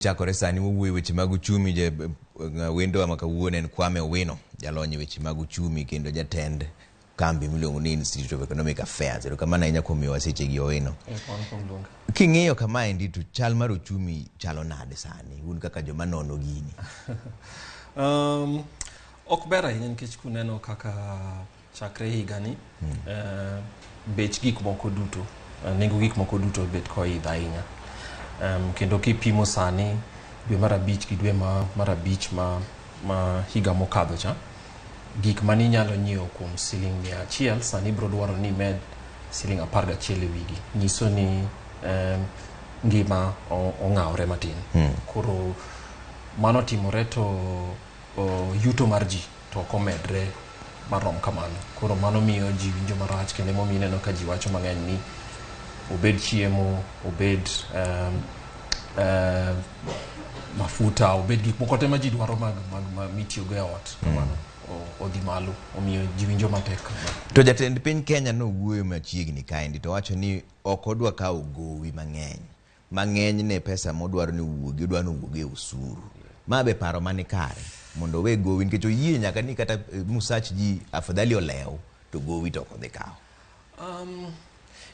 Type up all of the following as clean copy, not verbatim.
Chakore sani wawuoyo weche mag uchumi. Wendowa ma kawuono en Kwame Owino, jalony e weche mag uchumi kendo jatend kambi miluongo ni Institute of Economic Affairs. Erokamano ahinya kuom miyowa sechegi, Owino. King'iyo kamaendi to chal mar uchumi chalo nade sani, un kaka joma nono gini? Ok ber ahinya nikech kuneno kaka chakre higani bech gik moko duto, nengo gik moko duto bet koidho ahinya. Kendo kipimo sani dwe mar abich gi dwe mar abich ma higa mokadho cha, gik mane inyalo nyiewo kuom siling 100 sani biro dwaro ni imed siling 11 e wigi. Nyiso ni ngima ong'awore matin. Koro mano timore to yuto mar ji to ok omedre marom kamano. Koro mano miyo ji winjo marach, kendo emomiyo ineno ka ji wacho mang'eny ni obed chiemo, obed mafuta, obed gik moko te ma ji dwaro mag mitiyogo e ot kamano odhi malo, omiyo ji winjo matek. To jatend piny Kenya nowuoyo machiegni kaendi to wacho ni ok odwa kawo gowi mang'eny. Mang'eny ne pesa modwaro ni owuogi, odwaro ni owuogi e osuru. Ma be paro mani kare mondo owe gowi, nikech oyie nyaka ni kata musach ji afadhali olew to gowi to ok odhi kawo.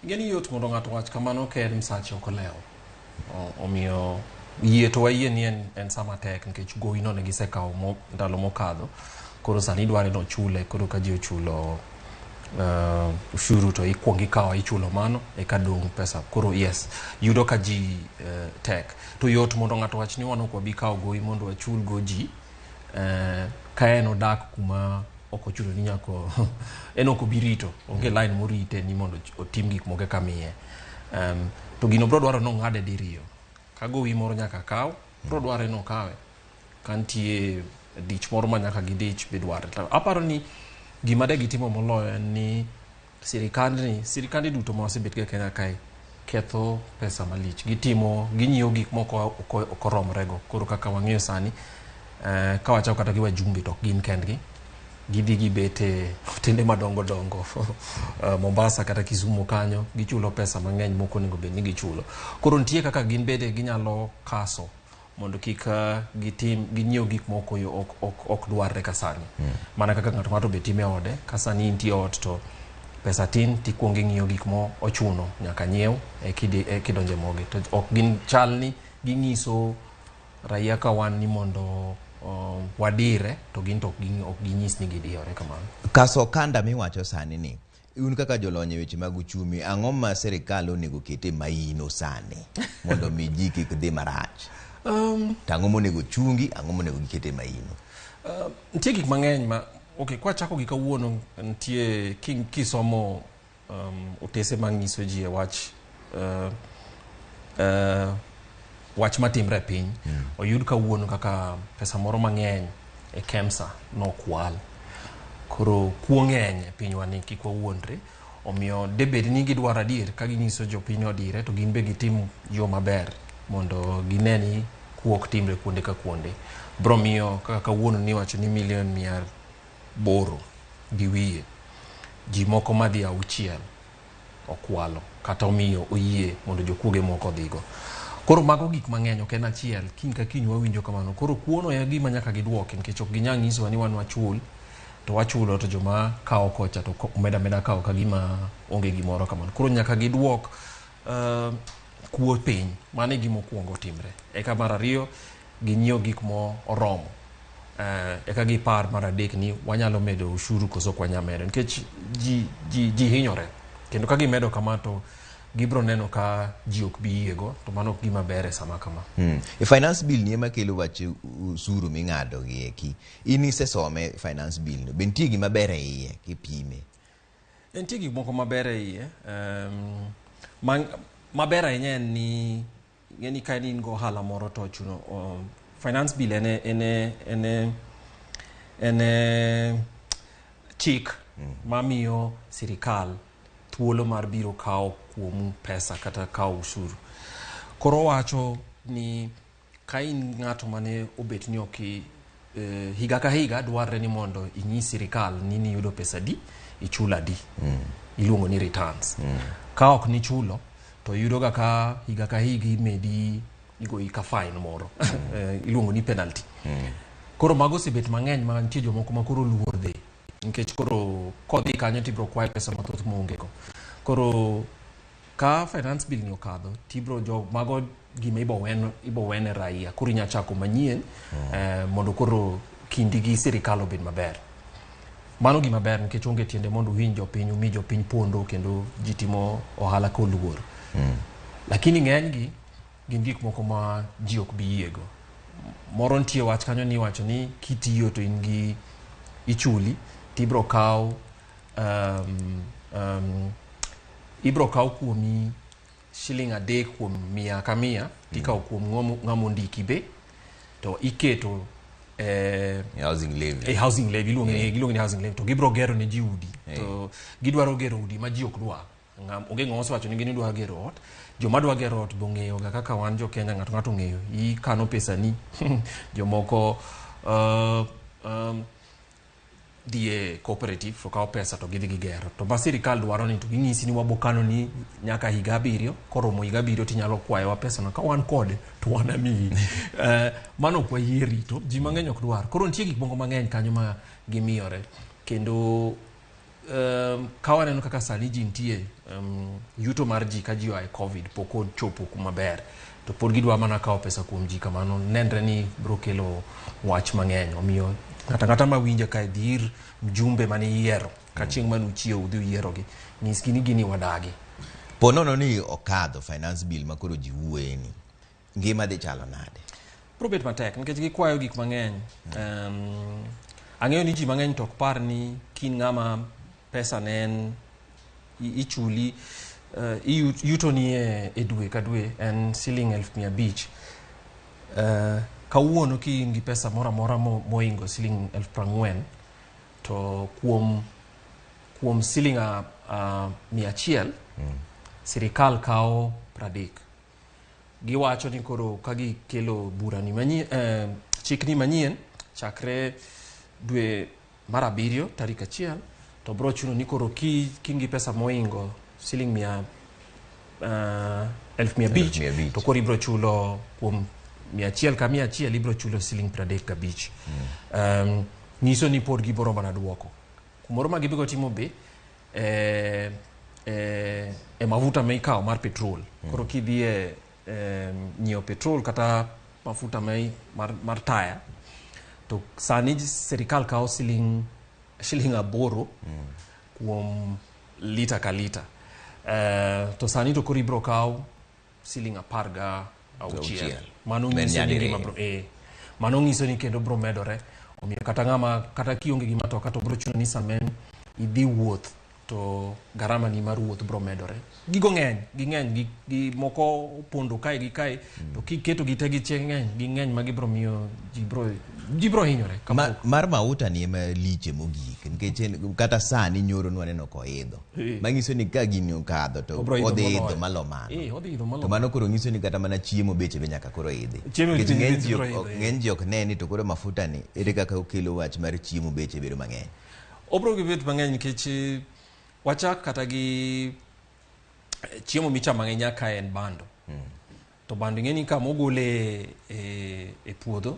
Ing'e ni yot mondo ng'ato wach kamano ka en msache ok olewo. Omiyo yie to wayie ni en sama tek nikech gowi no ne gisekawo ndalo mokadho. Koro sani dware ni ochule, koro ka ji ochulo ushuru to ikuongo ikawo ichulo mano eka dong' pesa. Koro yes, yudo ka ji tek. To yot mondo ng'ato wach ni wan ok wabi kawo gowi mondo wachul go ji ka en odak kuma ok ochuno ni nyaka en ok obi rito, onge line morite ni mondo otim gik moko eka miye. To gino biro dwaro ni ong'ade diriyo. Ka gowi moro nyaka kaw, biro dware ni okawe. Ka nitie dich moro ma nyaka gidich be dwarre. To aparo ni gima de gitimo moloyo en ni sirikande duto ma osebet ga e Kenya kae ketho pesa malich. Gitimo, ginyiewo gik moko ok oromre go. Koro kaka wang'eyo sani, ka wachako kata gi wajumbe to ok gin kendgi. Gidhi gibet e otende madongo dongo Mombasa kata Kisumu kanyo, gichulo pesa mang'eny mok onego bed ni gichulo. Koro nitie kaka gin bende ginyalo kaso mondo kik gitim ginyiew gik moko ok dwarre ka sani. Mana kaka ng'ato ng'ato be timo e ode, ka sani intie ot to pesa tin tikuongo ing'iyo gik mo ochuno nyaka nyiew eka idonjo e mogi. To ok gin chal ni ging'iso raia ka wan ni mondo wadire to gin to ok ginyis ni gidiyore kamano. Kaso okanda miwacho sani ni, un kaka jolony e weche mag uchumi, ang'o ma sirikal onego ket e maino sani mondo mi ji kik dhi marach? To ang'o monego chungi, ang'o monego giket e maino? Nitie gik mang'eny ma okay, kwachako gi kawuono nitie kisomo otese manyiso ji e wach wach matimre e piny. Oyud kawuono kaka pesa moro mang'eny e KEMSA nokwal. Koro kuo ng'eny e pinywa ni, kik wawuondre. Omiyo debed ni gidwaro adier ka ginyiso jopiny odire to gin be gitim yo maber mondo gine ni kuo ok timre kuonde ka kuonde. Bro miyo kaka kawuono niwacho ni milion 800 gi wiye ji moko madhi 6 okwalo kata omiyo oyie mondo jokuoge moko odhigo. Koro mago gik mang'eny, ok en achiel. Kiny ka kiny wawinjo kamano. Koro kuono e gima nyaka giduoki nikech ok ginyal nyisowa ni wan wachul to wachulo to joma kawo kocha to meda meda kawo ka gima onge gimoro kamano. Koro nyaka giduok kuo piny. Mano e gima okuongo timre. Eka mar ariyo, ginyiew gik mo oromo. Eka gipar mar adek ni wanyalo medo ushuru koso ok wanyal medo nikech ji hinyore. Kendo ka gimedo kama to gibro neno ka ji ok bi yiego to mano ok gima ber e sama kama. E finance bill ni ema kelo wach usuru ming'ado gi eki. In isesome finance bill no, be nitie gima ber e iye kipime? Nitie gik moko maber e iye. Maber ahinya en ni ing'e ni ka in go ohala moro to ochuno finance bill en chik mamiyo sirikal thuolo mar biro kawo kuomu pesa kata kawo ushuru. Koro owacho ni ka in ng'ato mane obet ni ok higa ka higa dwarre ni mondo inyis sirikal ni niyudo pesa adi, ichulo adi. Iluongo ni returns. Ka ok nichulo to yudo ga ka higa ka higa imedi Igoyi ka fine moro. Iluongo ni penalty. Koro mago osebet mang'eny ma nitie jomoko ma koro luor dhi. Nikech koro kodhi kanyo tibro kwaye pesa mathoth maonge go. Koro ka finance bill ni okadho tibro jo mago gima ibo wene raia koro inya chako manyien mondo koro kindi gi sirikal obed maber. Mano gima ber nikech onge tiende mondo uwinj jopiny, umi jopiny pondo kendo ji timo ohala koluor. Lakini ng'enygi gin gik moko ma ji ok bi yiego. Moro nitie wach kanyo ni iwacho ni kitiyo to in gi ichuli tibro kaw ibro kaw kuomi shiling 3 kuom 100 ka 100 tikawo kuom ng'ama ondiki be to iketo housing levy. Housing levy iluongo ni housing levy to gibro gero ne ji udi to gidwaro gero udi ma ji ok dwar. Onge ng'ama osewacho ni gin idwa gero ot. Joma dwa gero ot bong'eyo ga kaka wan jo Kenya ng'ato ng'ato ong'eyo ikano pesa ni jomoko dhi e cooperative to kawo pesa to gidhi gigero to ma sirikal dwaro ni to ging'isi ni wabokano ni nyaka higa 7 koromo higa 7 tinyalo kwayowa pesa no ka wan kode to wan amiyi. Mano ok wayie rito ji mang'eny ok dwar. Koro nitie gik moko mang'eny kanyo ma gimiyore kendo ka waneno kaka sani ji nitie yuto mar ji ka ji oa e COVID pok ochopo kuma ber to pod gidwa mana kawo pesa kuom ji kamano nenre ni biro kelo wach mang'eny. Omiyo ng'ato ang'ata mawinjo kae dhi ir mjumbe mane iyiero ka chieng' mane uchiewo udhi uyierogi nyisgi ni gini wadagi. Po nono ni okadho finance bill ma koro ji wuoye ni ngima dhi chalo nade? Biro bet matek nikech gikwayo gik mang'eny. Ang'eyo ni ji mang'eny to ok par ni kin ng'ama pesa ne en ichuli yuto ni e dwe ka dwe en siling 500,000. Kawuono ki in gi pesa moro amora moingo siling 40,000 to kuom siling 100 sirikal kawo 30. Giwacho ni koro ka gikelo bura ni manyien, chik ni manyien chakre dwe mar 7 tarik 1 to bro chuno ni koro kingi pesa moingo siling 500,000 to koro ibro chulo kuom 100 ka 100 ibro chulo siling 35. Nyiso ni pod gibiro mana duoko. Kumoro ma gibigo timo be e mafuta ma ikawo mar petrol. Koro kidhi e nyiewo petrol kata mafuta mar taya to sani sirikal kawo siling 8 kuom lita ka lita. To sani to koro ibro kawo siling 16. Mano nyiso ni ngima bro, mano nyiso ni kendo bro medore. Omiyo kata ng'ama kata kionge gi matoka to bro chuno ni samen idhi wuoth to garama ni mar wuoth bro medore. Gigo ng'eny, ging'eny gi moko opondo kae gi kae to kiketo gi te gi chieng' ng'eny, ging'eny ma gibro miyo ji bro hinyore. Mar mauta ni ema liche mogik nikech kata sani nyoro nwaneno koidho. Manyiso ni ka gini okadho to odhi idho malo mano. To mano koro nyiso ni kata mana chiemo beche be nyaka koro idhi. Nikech ng'eny ji ok ne ni to koro mafuta ni ere kaka okelo wach mar chiemo beche bedo mang'eny. Obro gi bet mang'eny nikech wachak kata gi chiemo michamo mang'eny nyaka en bando. To bando ing'e ni kama ogole e puodho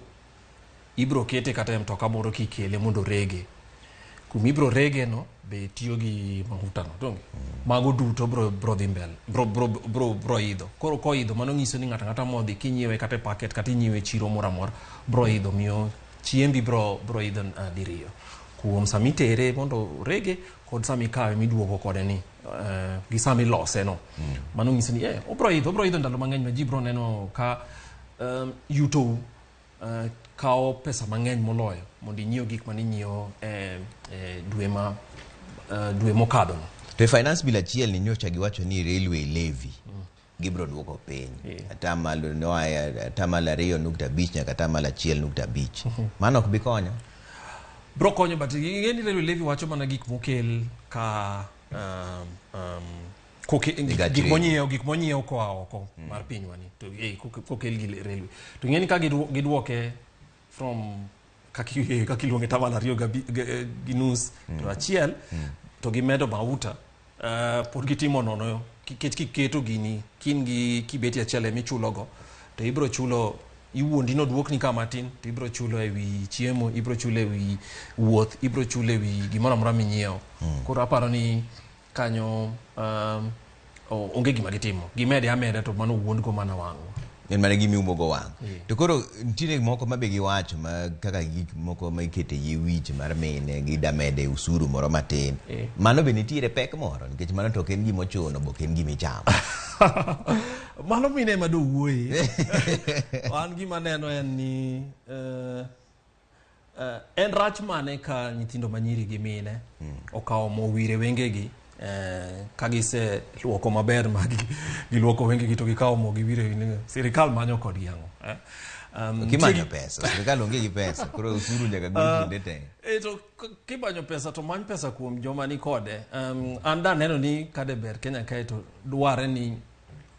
ibro kete kata e mtoka moro kikele mondo rege. Kuma ibro rege no be tiyo gi mafuta no donge. Mago duto bro dhi mbele, bro idho. Koro koidho mano nyiso ni ng'ato ang'ata modhi kinyiewe kata e packet kata inyiewe e chiro moro amora bro idho, miyo chiembi bro idho diriyo. Kuom sama itere mondo rege kod sama ikawe miduogo kode ni gi sama ilose no. Mano nyiso ni obro idho ndalo mang'eny ma ji bro neno ka yuto kawo pesa mang'eny moloyo mondo inyiew gik mane inyiewo dwe mokadho no. To e finance bill achiel ni nyocha giwacho ni railway levy gibro duoko piny atamalo noa atamalo 2.5 nyaka atamalo 1.5. Mano ok bi konyo? Bro konyo, but ing'e ni railway levy wacho mana gik mokel ka gik monyiew koa oko mar pinywa ni to kokel gi railway. To ing'e ni ka giduoke from kaka iluonge tamalo 2.5 to 1 to gimedo mauta pod gitimo nono nikech kiketo gini kin gi kibeti achiel emichulogo To ibiro chulo iwuondi noduokni ka matin to ibiro chulo ewi chiemo, ibiro chulo ewi wuoth, ibiro chulo ewi gimoro amora minyiewo. Koro aparo ni kanyo onge gima gitimo. Gimede ameda to mano wuondgo mana wang'wa. En mana gima iumogo wang'. To koro nitiere moko ma be giwacho ma kaka gik moko ma ikete yie wich mar mine gida mede usuru moro matin. Mano be nitiere pek moro nikech mano to ok en gima ochuno bo ok en gima ichamo. Mano mine ema do wuoye. An gima neno en ni en rach mane ka nyithindo manyiri gi mine okawo mo wire wengegi ka gise luoko maber ma giluoko wengegi to gikawo mo giwire wengegi. Sirikal manyo kodgi ang'o? Kimanyo pesa, sirikal onge gi pesa, koro usuru nyaka gol kinde te. To kimanyo pesa to many pesa kuom joma ni kode. An da neno ni kade ber Kenya kae to dware ni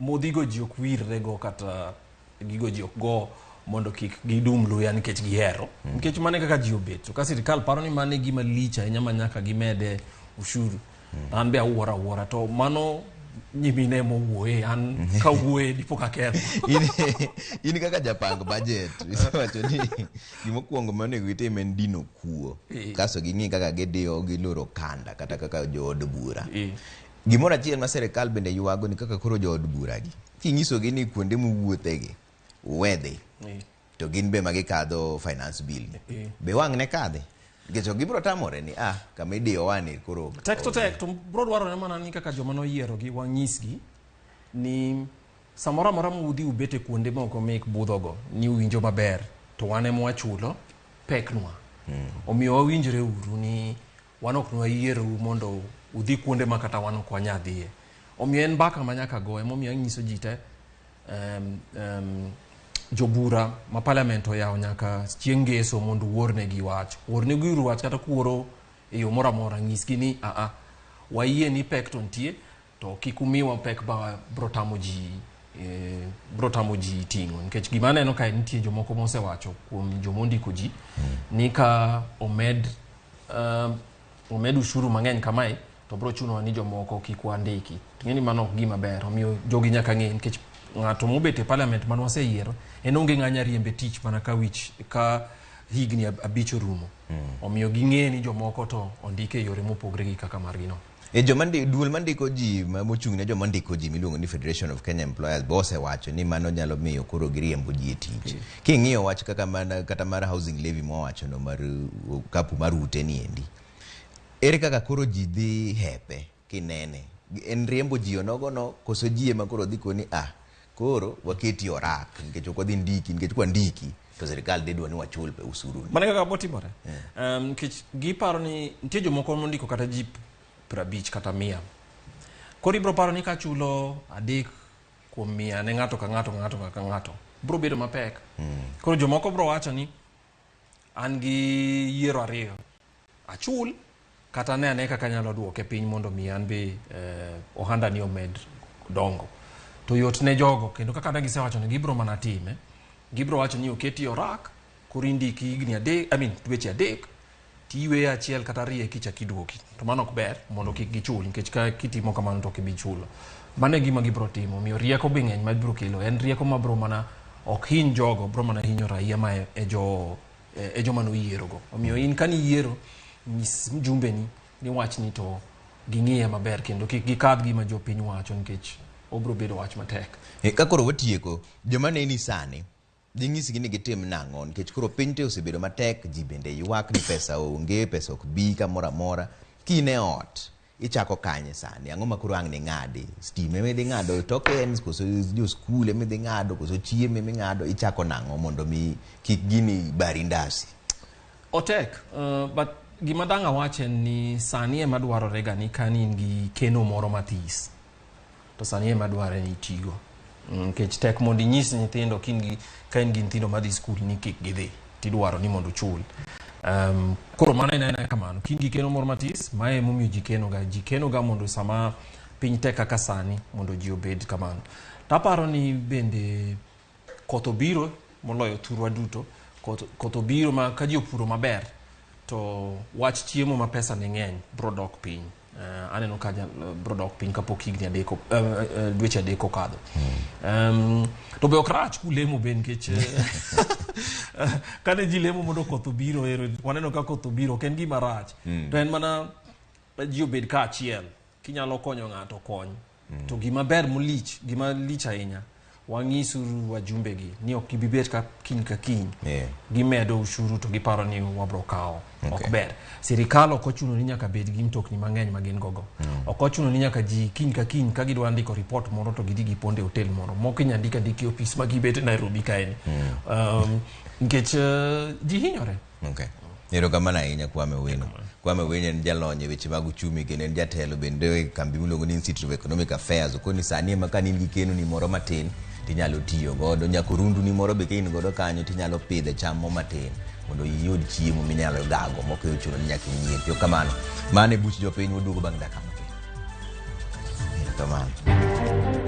modhigo ji ok wirre go kata gigo ji ok go mondo kik gidum luya nikech gihero. Nikech mano e kaka ji obet. To ka sirikal paro ni mano e gima lich ahinya ma nyaka gimede ushuru. An be awuoro awuora to mano nyimine mowuoye an kawuoye dipo ka ketho. In kaka japang budget isewacho ni gimokwongo monego itim en dino kuo. Kasto ging'i kaka gidiyo giloro kanda kata kaka jood bura. Gimoro achiel ma sirikal bende ywago ni kaka koro jood bura gi kinyisogi ni kuonde muwuothegi uwedhi to gin be ma gikadho finance bill ni. Be wang' ne kadhi? Nikech ok gibiro tamore ni kama idiyowa ni koro tek to tek to bro dwarore mana ni kaka joma noyierogi wanyisgi ni samoro amora mudhi ubet e kuonde moko mek budhogo ni uwinjo maber to wan ema wachulo peknwa. Omiyo wawinjre uru ni wan ok nwayierou mondo udhi kuonde ma kata wan ok wanyal dhiye. Omiyo en mbaka ma nyaka go emomiyo anyiso ji te jobura ma parliament oyawo nyaka chieng' ngeso mondo uornegi wach. Ornegi uru wach kata kuoro e yo moro amora nyisgi ni aa wayie ni pek to nitie to kik umiwa pek ba bro tamo ji bro tamo ji ting'o nikech gima aneno kae nitie jomoko mosewacho kuom joma ondiko ji ni ka omed omed ushuru mang'eny kamae to bro chunowa ni jomoko kik wandiki. Ting'e ni mano ok gima ber omiyo jogi nyaka ng'e nikech ng'ato mobet e parliament mane waseyiero en onge ng'anya riembe tich mana ka wich ka higni 5 orumo. Omiyo ging'e ni jomoko to ondike e yore mopogre gi kaka margi no. Joma duol mandiko ji mochung' ne joma ndiko ji miluongo ni Federation of Kenya Employers be osewacho ni mano nyalo miyo koro giriembo ji e tich. King'iyo wach kaka mana kata mar housing levy mwawacho no mar kapu mar ute ni endi. Ere kaka koro ji dhi hepe kinene? En riembo ji onogo no koso ji ema koro dhi koni koro waketi orak nikech ok wadhi ndiki nikech kwa ndiki to sirikal dhi dwa ni wachul pe usuru ni. Mano kaka botimore. Nikech giparo ni nitie jomoko mondiko kata ji 50 kata 100. Koro ibro paro ni kachulo 3 kuom 100 ne ng'ato ka ng'ato ng'ato ka ng'ato bro bedo mapek. Koro jomoko bro wacho ni an gi yiero 2, achul kata ne ane kaka anyalo duoke piny mondo mi an be ohanda ni omed dongo. To yot ne jogo kendo kaka ne gisewacho ni gibro mana time, gibro wacho ni oketi orak koro indiki higni 3, I mean dweche 3 tiwe 1 kata 2 kichak iduoki. To mano ok ber mondo kik gichul nikech ka kitimo kamano to ok ibi chulo. Mano e gima gibro timo. Omiyo rieko be ng'eny ma biro kelo. En rieko ma bro mana ok hiny jogo, bro mana hinyo raia ma e joma noyierogo. Omiyo in kani yiero, nyis mjumbeni ni wachni to ging'iye maber kendo kik gikadh gima jopiny wacho nikech obro bedo wach matek. Ka koro watieko, joma neni sani dinyisgi ni gitim nang'o nikech koro piny te osebedo matek, ji bende ywak ni pesa onge, pesa ok bi kamoro amora. Kine ot, ichako kanye sani? Ang'o ma koro ang' ni ng'adi? Stima ema idhi ng'ado tokens, koso jo skul ema idhi ng'ado, koso chiemo ema ing'ado? Ichako nang'o mondo mi kik gini bari ndasi? Otek, but gima dang' awach en ni sani ema dwarore ga ni ka in gi keno moro mathis, to sani ema dwarore ni itigo. Nikech tek mondo inyis nyithindo ka in gi nyithindo madhi skul ni kik gidhi, tidwaro ni mondo ochul. Koro mano en aena kamano. Ka in gi keno moro matis, mae emomiyo ji kenoga. Ji kenoga mondo sama piny tek kaka sani mondo ji obed kamano. To aparo ni bende koth obiro moloyo thurwa duto. Koth obiro ma ka ji opuro maber to wach chiemo ma pesa ne ng'eny bro dok piny. Aneno ka bro dok piny kapok higni adek dweche 3 okadho. To be ok rach kulemo be nikech kane ji lemo mondo koth obiro, ero waneno ka koth obiro, ok en gima rach. To en mana ji obed kaachiel, kinyalo konyo ng'ato kony. To gima ber molich, gima lich ahinya, wang'isuru wajumbe gi ni ok gibi bet ka kiny ka kiny gimedo ushuru to giparo ni wabro kawo. Ok ber. Sirikal ok ochuno ni nyaka bed gi mtokni mang'eny ma gin gogo. Ok ochuno ni nyaka ji kiny ka kiny ka gidwa ndiko report moro to gidhi giponde hotel moro. Moko inya ndik andika e ofis ma gibet e Nairobi kaeni. Nikech ji hinyore. Okay. Erokamano ahinya Kwame Owino. Kwame Owino en jalony e weche mag uchumi kendo en jatelo bende e kambi miluongo ni Institute of Economic Affairs. Okoni sani ema ka in gi keno ni moro matin tinyalo tiyo godo, nyaka orundu ni moro be ka in godo kanyo tinyalo pidhe cham mo matin mondo iyud chiemo minyalo gago mok ochuno ni nyaka inyiepi. Erokamano. Mano e buch jopiny, waduogo bang' dakika matin. Erokamano.